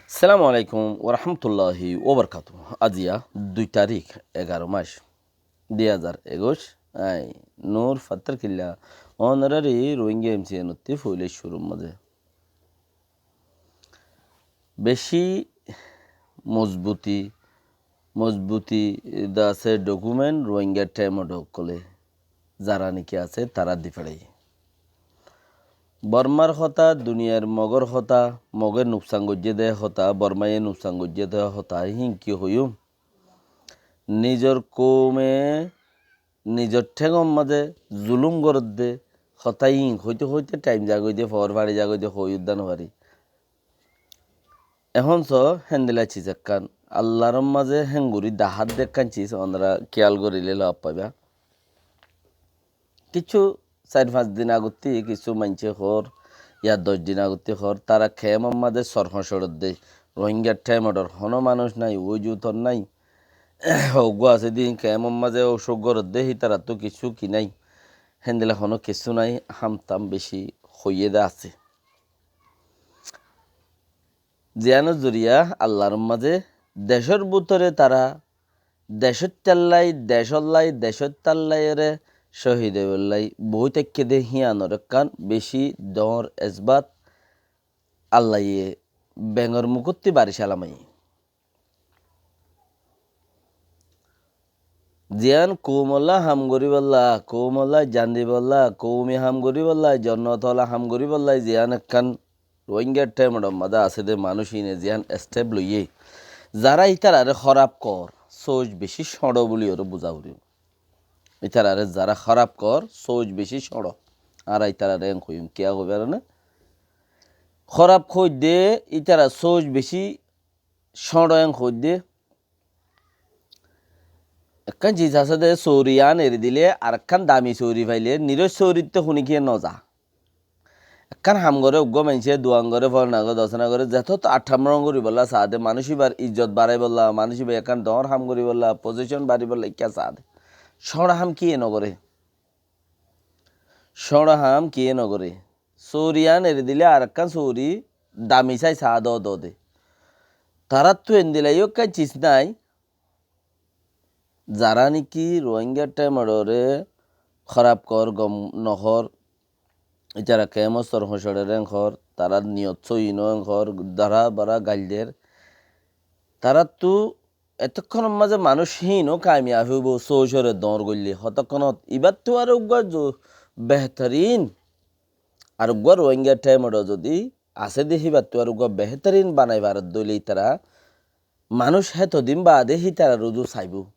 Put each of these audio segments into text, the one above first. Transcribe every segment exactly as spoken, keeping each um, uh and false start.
Assalamu alaikum warahmatulláhi wabarakátuhu. Aziya dui tarík, egaró mac, dui házar ekuic. Añí Nur Fattarkilla, ónorari Rohingya M C N ottú foila cúrur mazé beci mozbuti, mozbuti de asé document Rohingya thaimodor ókkole, zará niki asé, tará di felaiyé. Bormar hotá, duniyair Mogor hotá, Moge nuksan goijjé de hotá, Bormaye nuksan goijjé de hotá, híin ki hoiyúm? Nizor koume nizor théngor mazé zulúm gorédde hotá híin hoité hoité thaim zagói de, foór fari zagói de, hoi uddá no fari. Ehón só, héndilla cis ekkán, Allar mazé héngorí dahádde ekkán cis, ónora kiyal goríle lof faiba. Kissú sair fañs din agottí kissú maincé hoór, ya doc din agottí hoór, tará kemor mazé sor hoñcoredde, Rohingya thaimodor honó manúic nái, uwájutor nái, uggúa asé de kemor mazé ocúk gorédde, hítarattú kissú ki nái, héndilla honó kissú nái, ham tam beci hoiyé de asé. Ziyánor zoriya Allar mazé decór bútore tará decóttallái, decóllái, decóttallái ore cóhid óibollái boói táikke de híanor ekkán beci doóñr esbat Allaye bengor mukótti bari salamaiyé. Ziyán koumolla ham goríbolla, koumolla zan dibolla, koumi ham goríbolla, zonnotolla ham goríbolla, ziyán ekkán Rohingya thaimodor mazé asé de manúic híine ziyán estep loiyé, zará ítarare hóraf koór, sóoc beci cóñço buli ore buzá foribó. Ítarare zará hóraf koór, sóoc beci cóñço. Añára ítarare en hoiyúm, kiyá hoibar ne? Hóraf hoóidde, ítara sóoc beci cóñço en hoóidde. Ekkán cis asé de, sóori yián eri dile, arekkán dami sóori faile, niroc sóorittú huni kiyé noza. Ekkán ham goré, uggúa maincé duan goré, folna goré, dosna goré, zetót athramron goríbolla saá de, manúic íbar izzot baraibólla, manúic íbar ekkán doóñr ham goríbolla, pozicon baribólla, ikká saá de. Cóñço ham kiyé nogoré. Cóñço ham kiyé nogoré. Sóori yián eri dile arekkán sóori dami sai saá dóde. Taráttu endilla yó ekkán cis nái, zará niki Rohingya thaimodore hóraf koór, gom nohoór, ítara kemor sor hoñcorer en hoór, tarár niyot sóiyi no en hoór, dara bara gail der. Taráttu etókkonor mazé manúic híin ó kamiyab óibo, sóocore doóñr goille. Hotókkonot ibáttu aró uggúa zu-, behterin, ar uggúa Rohingya thaimodor zodi asé de híbattu aró uggúa behterin banai faredde óile ítara manúic hétodin baade hítarar uzu saibó.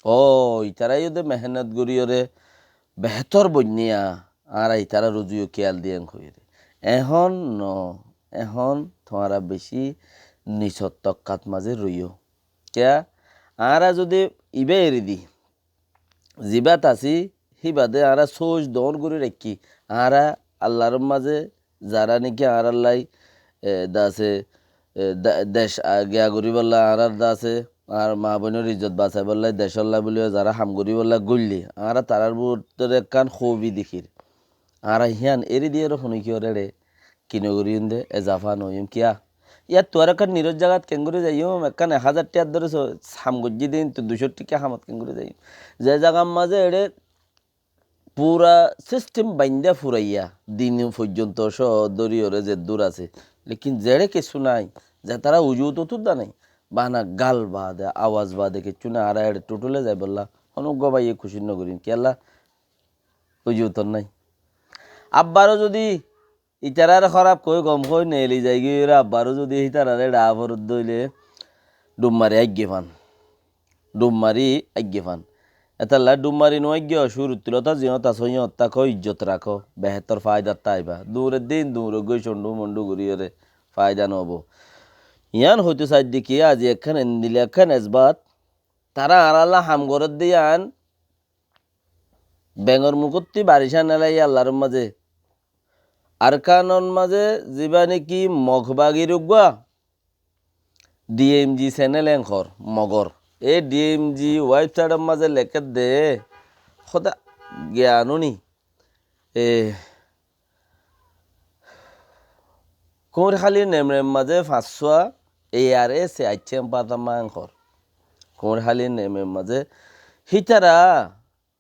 Ó, ítara yó de mehénnot goríyore behétor boinniya, añára ítarar uzu yó kiyal diyum hoiyóre. Ehón no, ehón tuáñra beci nisor tokkat mazé roiyó. Kiyá? Añára zodi ibá eri di, zibát así, híba de añára sóoc doóñr gorí raikkí, añára Allar mazé zará niki añárallái, e, de asé, e, de-, dec a-, giya goríbolla añárar de asé, añár maa boinor izzot basaibólla, decólla buli zará ham goríbolla goille, añára tarár bútore ekkán hóbi dekír. Añára hían eri diyóre hone kiyóre ere, ki nogoríyum de, ezafa noóiyum kiyá? Yáttu aró ekkán niroc zagat keéngorí zaiyum, ekkán ek házar thíkar dóri so-, ham goijjí de, kintu duicó thíka hamot keéngorí zaiyum? Ze zagar mazé ere Fura sistem baindá furaiyá, din foijjonto cóo dóri óre zeddúr asé. Lekin zeçé kessú nái, zetará ujudottú dá nái, bana gal baade, awaz baade kessú nái, añára eçé thutule zaibolla honó uggúa báiye kucíc nogorír. Kiyólla? Ujudottú nái. Abbaró zudi ítaráre hóraf hoi, gom hoi, neeli zaigói óre abbaró zudi ítaráre eçé aforot dóile, dhum mari aiggé fán. Dhum mari aiggé fán. Etalla dhum mari no aiggé, cúruttu lóti ziyót asó, yíñot táko, ijjot rakó, behétor fáidat táiba. Duñre din, duñre goi, cóndu-móndu gorí óre fáida noóibo. Yían hoitó saidde ki, azi ekkán endilla ekkán esbat, tará añárálla ham gorédde yían, bengor mukótti baric aneláiye Allar mazé. Arkanor mazé zibá néki Mog bagir uggúa D M G senel enkor, Mogor. E D M G website or mazé lekédde, hóda giyan uní. E, Kuñirháli nemrem mazé fañssúa ARSA accém fatamma en hoór. Kuñirháli nemrem mazé hítara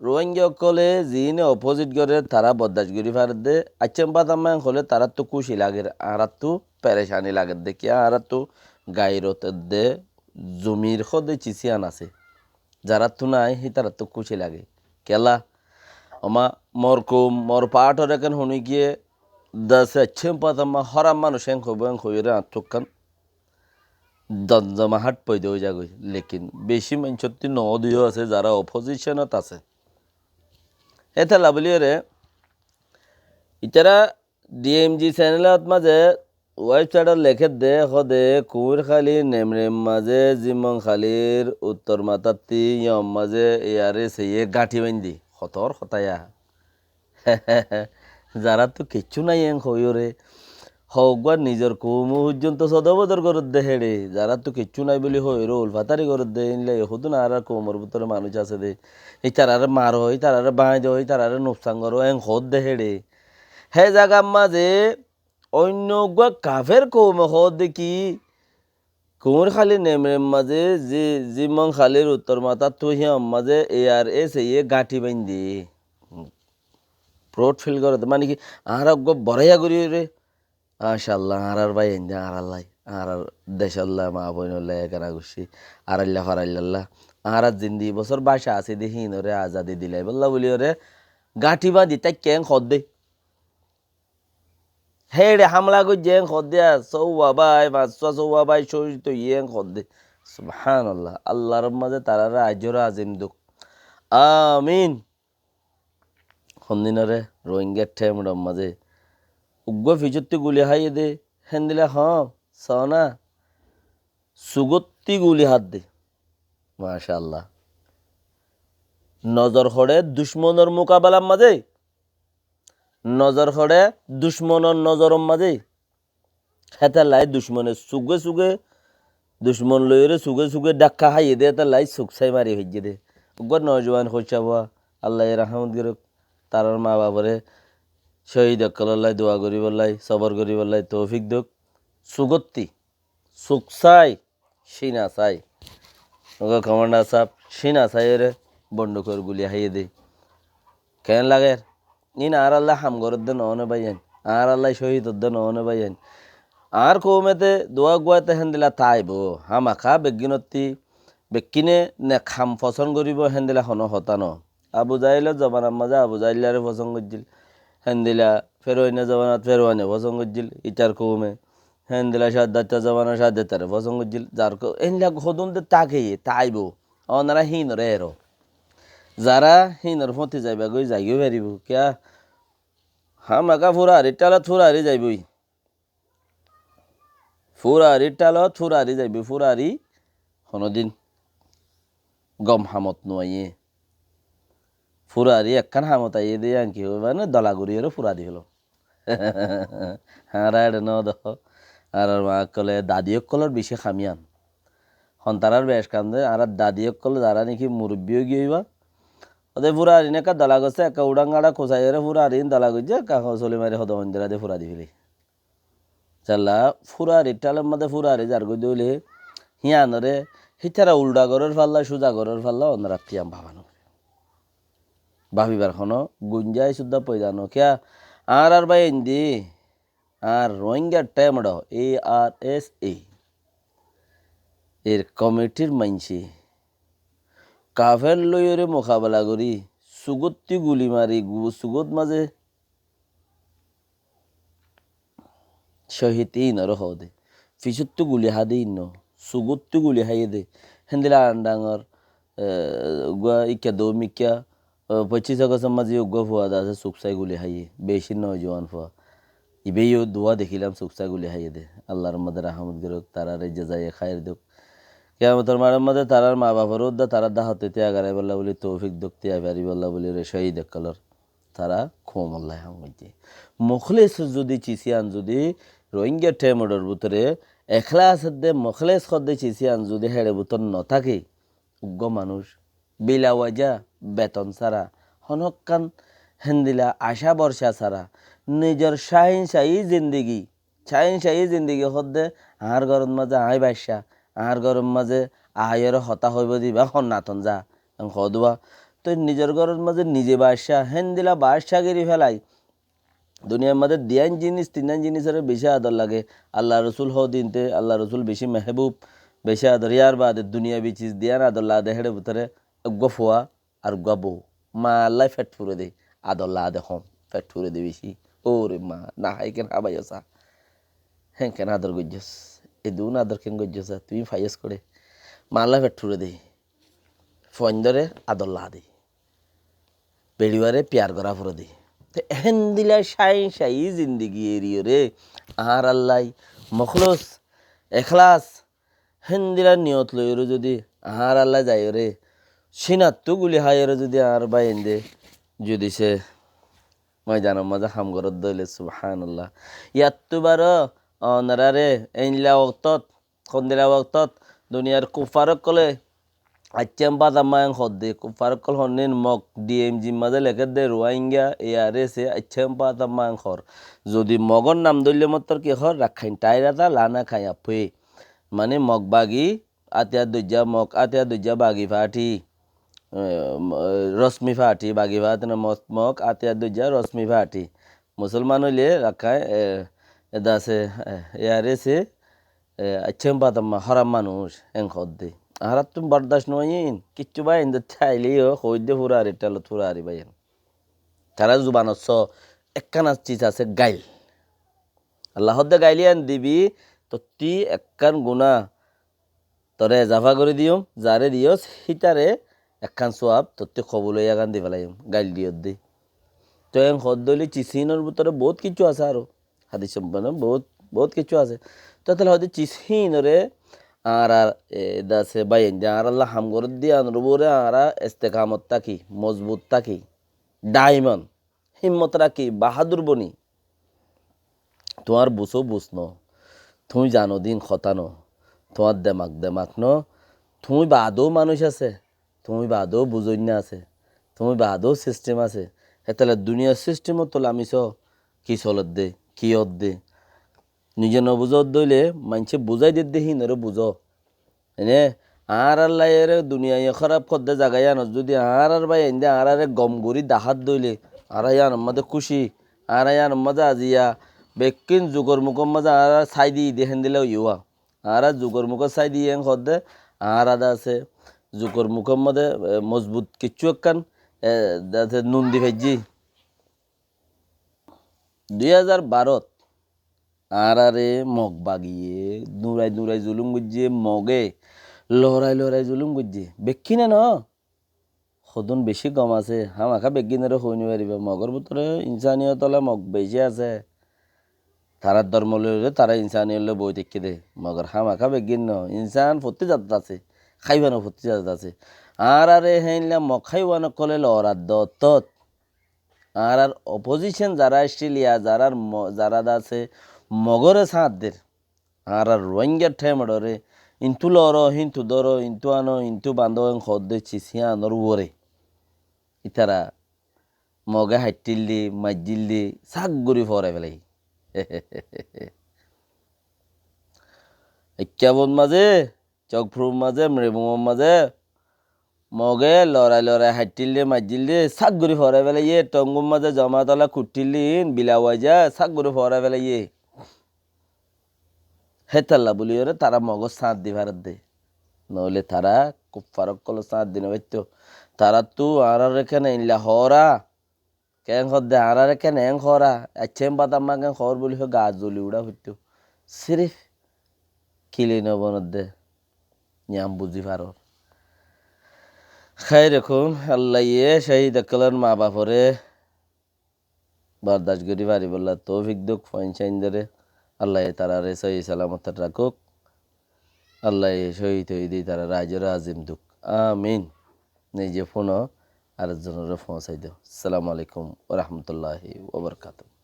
Ruáingga ókkole ziíne opózit gorér, tará boddac gorí faredde. Accém fatamma en hoilé taráttu kúci lager, añáráttu perecani lagedde. Kiyá añáráttu gairot edde, zumir hoóde cis iyán asé. Zaráttu nái, hítarattú kúci lage. Kiyólla? Omá, mor koum, mor paáthor ekkán huní giyé, dase accém fatamma hóraf manúic en hoibó, en hoiyóre añáttu ekkán donzoma hát foida ói zagói. Lekin bicí maincótti noóde yó asé, zará opozicónot asé. Hétolla bóliyoré, ítara DMG senelot mazé websaithot lekédde, hoóde Kuñirháli nemrem mazé Zimonhálir uttor matatti yom mazé ARSA ye gáñthi baindí. Hotór hotá yá. Zaráttu kiccú nái en hoiyóre, hoggúa nizor koum foijjonto sodobodor gorédde héçe. Zaráttu kiccú nái bóli hoiyóre ulfatari gorédde, éilla ehódun añárar koumor bútore manúic asé dé. Ítararé maro, ítararé báñi do, ítararé nuksan goró, en hoódde héçe. Hé zagar mazé oinno uggúa kafer koume hoódde ki, Kuñirháli nemrem mazé, Zi-, Zimonhálir uttor matáttu híyan mazé ARSA ye gáñthi baindí. Proud feel gorédde, mani ki, añára uggúa boráiya goríyoré, macállah, añárar bái aindé, añárar lai, añárar decólla, maa boinolla, egana guccí, aráilla faraillalla, añárar zindi bosór báca asé dé híinoré azadi dilaibólla bóliyoré, gáñthi bañdí táikke en hoódde. Héçe hámla goijjé en hoódde, ar sóuwa bái, fañssúa sóuwa bái cóhid óiye en hoódde. Subhánallah. Allar mazé taráre ajor azim douk. Amin. Hondinore Rohingya thémor mazé uggúa fisótti guli háiye dé, héndila hoó, soóna, sugótti guli hádde. Macállah. Nozor hoçé ducmonor mukabelar mazé. Nozor hoçé ducmonor nozoror mazé. Hétallai ducmone suge suge, ducmon loiyóre suge suge dhakka háiye dé, hétallai suk sái mari faijjé dé. Uggúa nojuwan hoicca fua, Allaye rahámot gorók, tarár maa baforé cóhid ókkolóllai dua goríbollai, sobor goríbollai toufik douk. Sugótti. Suk sái, cína sái. Uggúa komándar sáb cína sáiyoré bondukor guli háiye dé. Keén lager? Ín añárálla ham gorédde noóne báiyain, añárálla cóhid ódde noóne báiyain. Añár kouméte duwa guwáte héndila táaibou, hámaká beggínottí, bekkíne nek ham fosón goríbou héndila honó hotá noó. Abu Jahilor zobanar mazé Abu Jahilláre fosón goijjíl, héndila Feruainor zobanat Feruaine fosón goijjíl, ítar koume. Héndila Caddaittar zobanat Caddaittare fosón goijjíl, zar ko-, héndila hodún de táke, táaibou. Onora híinoré eró. Zará híinor fúañti zaiba goi, zaigói faribóu. Kiyá? Hámaká furaharir thalot furahari zaibói. Furaharir thalot furahari zaibói. Furahari honódin gom hamot nuaiyé. Furahari ekkán hamot aiyé dé, yían ki hoó, mane dola goríyoré furahari félo. Añára eçé noó dé, añárar maa ókkolé dadi ókkolór bicí ham yían. Hon tarár bec kam dé, añárar dadi ókkol zará néki murubbí óigiyoi íba. Óde furahari ín ekká dola gossé, ekká uçán gañça kusaiyóre furahari ín dola goijjé, ekká soli mari hodo hoindira dé furahari féli. Salla furaharir thalor mazé furahari zargói dé óile, híanoré hítara uldha gorór falla, cúza gorór falla, onorattú yían báfa noforé. Báfibar honó gunjaic uddá foida noó. Kiyá? Añárar báiyain dé, añár Rohingya thémor, ARSA, er komitir maincé kafer loiyóre mukabela gorí, sugótti guli mari, gu-, sugót mazé cóhid íinoré hoó dé. Fisóttu guli há dé íin noó, sugóttu guli háiye dé. Héndila añár dangor, e, uggúa íkka dóu mikká, e, foccíc Ogostor mazé uggúa fua de asé, suk sái guli háiye. Bicí nojuwan fua. Ibáyó duwa dekílam, suk sái guli háiye dé. Allar mazé rahámot gorók, taráre jezaye háir douk. Kiyamotor maçor mazé tarár maa baforé uddá tarár dháhottú tíya garaibólla bóli toufik douk, tíya faribólla bóli re cóhid ókkolór. Tará koumolla ham goijjé. Mukhlis zudi cis yían zudi Rohingya thémor bútore, ekhlas edde mukhlis hoó dé cis yían zudi héçe bútor notáke, uggúa manúic bila waja, beton sára, honókkán héndila acá borca sára, nizor cáhincahi zindigi cáin cáiyi zindigi hoódde, añár górot mazé aññí bacca, añár górot mazé aiyóre hotá hoibóu de ibá hon naton za, en hoódde. Toi nizor górot mazé nize bacca, héndilla bacca giri félai. Duniyar mazé diyan jinis, tinnan jinisoré bicí ador lage. Allar Rosul hoó dinte, Allar Rosul bicí mehbub, bicí ador. Yar baade duniyabi ciz diyan ador lage de héçe bútore eggúa fua ar eggúa bou. Maallai fet fure de, ador lage de hom, fet fure de bicí. Óre ma, na hái ken hábai asá. Hén ken ador goijjós. Edún ador ken goijjós, tui faiyós kore. Maallai fet fure de. Fuaindóre ador lage de. Beçiware piyar gorá fore de. Te héndilla cáin cáiyi zindigi eriyóre, añárallai, mokhlus, ekhlas, héndilla niyot loiyóre zodi añárallai zaiyóre, cínattú guli háiyóre zodi añár báiyainde zodi se moidanor mazé ham goródde óile, subhánallah. Yattú baró onoráre eilla októt Hondilla woktót duniyar kuffar ókkolé aiccé bátamma en hoódde, kuffar ókkol honnín Mog D M G mazé lekédde Ruáinga, A R S A, aiccé bátamma en hoór. Zodi Mogór nam dóille mottor ki hoór, Rakkáin Tháirata Lana Kaiyappói. Maní Mog bagi, Átiyar Doijja Mog, Átiyar Doijja Bagi Fáthi, e, Rosmi Fáthi, Bagi Fáthi no Mog, Mog, Átiyar Doijja Rosmi Fáthi. Musolman óile Rakkáin, e, eda asé, e, A R S A, e, aiccé bátamma hóraf manúic, en hoódde. Añárattú bordac no óiye, kiccú báiyain de táile yó, hoóidde furari, thelot furari báiyain. Tará zubanot só, ekkán ciz asé gail. Allah hoódde gail yián dibi, tottí ekkán guná toré ezafa gorí diyum, zaré diyós, hítare ekkán suab tottí kobul óiyagan di felaiyum, gail diyódde. Toi en hoódde óile ciz hínor bútore boóut kiccú asé aró. Hadis sombonde boóut, boóut kiccú asé. Toi tóile hoódde ciz hínoré añárar, e, dase báiyainde añáralla ham goródde yíanor uore añára estekamot táki, mozbut táki, daimon, himmot raki, bahádur boni. Tuáñr buzó buz no, tuñí zano din hotá no, tuáñr demak demak no, tuñí baadó manúic asé, tuñí baadó buzoinna asé, tuñí baadó sistem asé. Hétalla duniyar sistemot lami só, ki soledde, ki ódde. Nize no buzódde óile maincé buzái dedde híinoré buzó. Ene, añárar laiyeré duniyaiye hóraf hoddé zaga yíanot zudi añárar báiyainde añáraré gom gorí dahádde óile, añára yíanor mazé kúci, añára yíanor mazé aziya, bekkín zugor mukór mazé añára sái diyí de héndilla óiye. Añára zugor mukót sái diyí en hoddé, añára de asé, zugor mukór mazé, e, mozbut kiccú ekkán, e, de asé nun di faijjí. Dui házar barót añáraré Mog bagiye duñrai duñrai zulúm goijjé, Mogé lorai lorai zulúm goijjé. Bekkíne no, hodún bicí gom asé, hámaká beggínoré hoói no faribá. Mogór bútore insaniyot ola Mog bicí asé. Tarár dormo loiyóre tará insaniyot loi boi táikke dé. Mogor hámaká beggín no, insan fottí zatot asé, háiwan o fottí zatot asé. Añáraré héinla Mog háiwan ókkolé lorar dottót añárar opozicon zará Australia, zarár mo-, zará de asé, Mogoré sáñt der. Añárar Ruáingar thaimororé, intú loro, hintú dóro, intú ano, intú bandó, en hoddé cis híanor uore. Ítara Mogé haiththíl dé, maijjíl dé, sák gorí foórai félai. Ekkabot mazé Cokfrur mazé, Mribungor mazé Mogé lorai lorai haiththíl dé, maijjíl dé, sák gorí foórai félaiye, Tongur mazé Zomat ola kuththíl dé, iín bila waja, sák gorí foórai félaiye. Hétalla buliyóre tará Mogór sáñt di faredde. Noóile tará kuffar ókkolór sáñt di no faittó. Taráttu añáráre kéne eilla hoóra, Keén hoódde, añáráre keén eén hoóra, aiccá eén bátamma keén hoór buli hoói gaar zoli uçá foittó. Sirif kili no bonodde, yián buzí farór. Khéir okóm, Allaye cóhid ókkolór maa baforé bordac gorí faribólla toufik douk, fuain sáindoré. Allaye taráre sóhi salamote rakók. Allaye cóhid óiye dé ítararé ajoré azim douk. Amin. Nize fúno, ar ekzonoré foóñsai do. Assalamu alaikum wa rahmatullahi wa barakatuhu.